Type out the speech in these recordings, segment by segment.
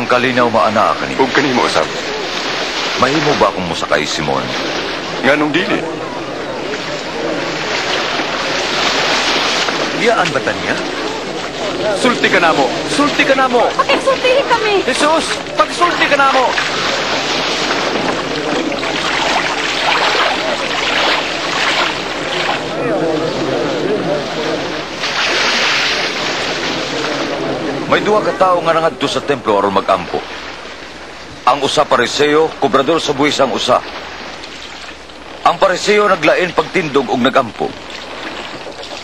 Ang kalinaw maanaa kanimo. Ug kanimo usab. Mahimo ba akong mosakay, Simon? Nganong dili? Iyaan ba ta niya? Sulti ka namo! Sulti ka namo! Pakigsultihi kami! Jesus! Pagsulti ka namo! May duha ka tawo nga nangadto sa templo aron magampo. Ang usa Pariseo, kobrador sa buwis ang usa. Ang Pariseo naglain pagtindog og nagampo.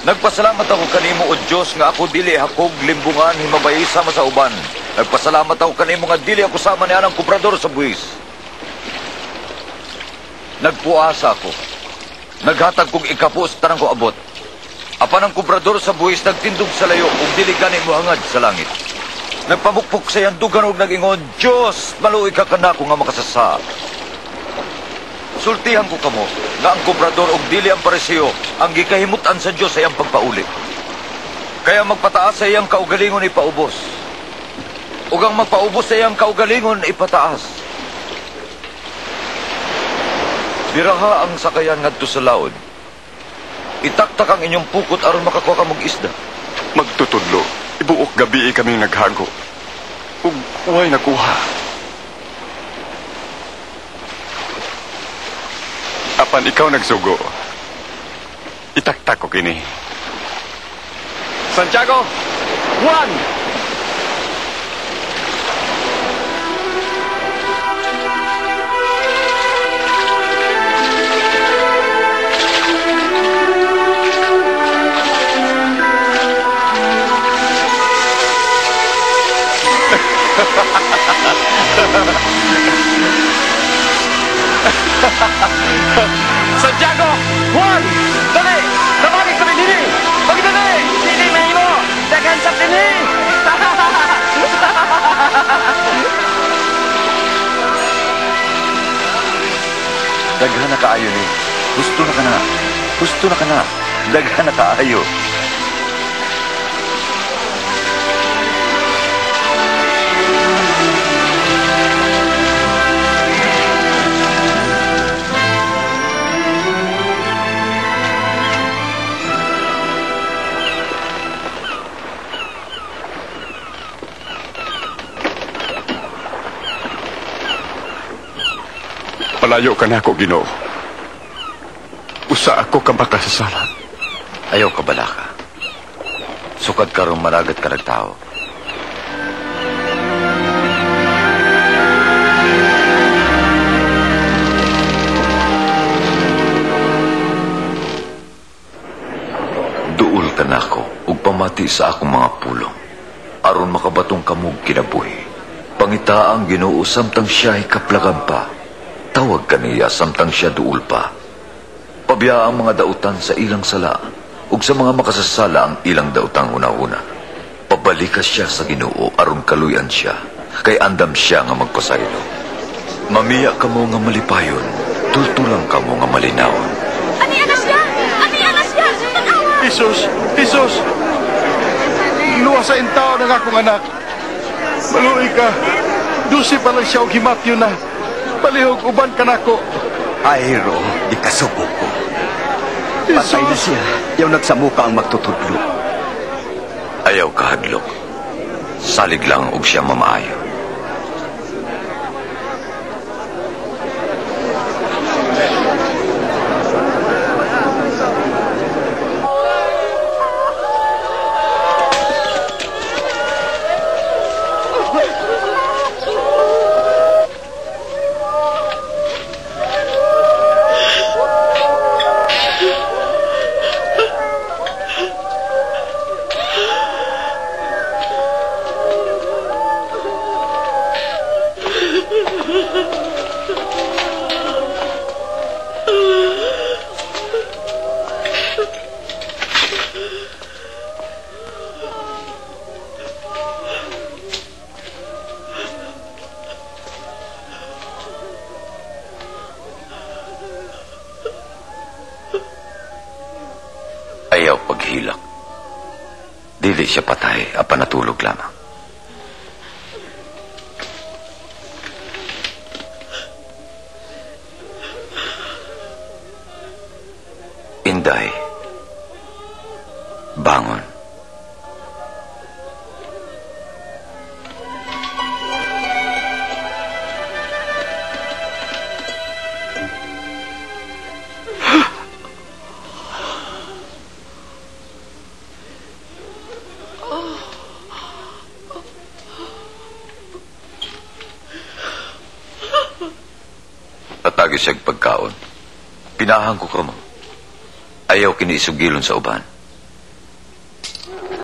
Nagpasalamat ako kanimo o Dios nga ako dili hakog limbungan himabay sama sa uban. Nagpasalamat ako kanimo nga dili ako sama ni anang kobrador sa buwis. Nagpuasa ako. Naghatag kog ikapo sa tanang ko abot. Apan ang kobrador sa buwis nagtindog sa layo ug dili gani mohangad sa langit. Nagpamukpok sa iyang dugan ug nag-ingon, Dios, maluoy ka kanako nga makasasa. Sultihan ko kamo nga ang kobrador ug dili ang Pariseo ang gikahimutan sa Dios sa iyang pagpauli. Kaya magpataas sa iyang kaugalingon ipaubos, ug ang magpaubos sa iyang kaugalingon ipataas. Biraha ang sakayan ngadto sa laod. Itaktak ang inyong pukot aron makakuha ka mong isda. Magtutudlo, ibuok gabi kami naghago. Ug way nakuha. Apan ikaw nagsugo. Itaktak ko kini. Santiago, Juan! Santiago! Juan! Dali! Tawagin kami dini! Pagdali! Dili mahimo! Daghan sa dini! Daghan na kaayo ni. Gusto na ka na. Gusto na ka na. Daghan na kaayo. Palayo ka na ako, Ginoo. Usa ako ka makasasala. Ayaw ka balaka. Sukad karong maragat ka nagtao. Duol ka nako ug pamati sa akong mga pulong. Aron makabatong kamog kinabuhi. Pangita ang Ginoo samtang siya hikaplagan pa. Tawag kaniya samtang siya duol pa. Pabiya ang mga dautan sa ilang sala, ug sa mga makasasala ang ilang dautang una-una. Pabalika siya sa Ginoo aron kaluyan siya, kay andam siya nga magpasaylo. Mamiya kamo nga malipayon, tultulang kamo nga malinawon. Aniya na siya! Aniya na siya! Tanawa! Jesus! Jesus! Luwa sa intao ng akong anak. Maluoy ka. Dusi pa lang siya og himatyo na. Palihog uban ka nako. Ay, ro, di kasubo ko. Patay na siya. Yaw nagsamuka ang magtutudlo. Ayaw kahadlok. Salig lang og siya mamaayo. Ayaw paghilak. Dili siya patay, apan natulog lamang. Inday, bangon. Patagi siya'g pagkaon. Pinahang ko kamo. Ayaw kini isugilon sa uban.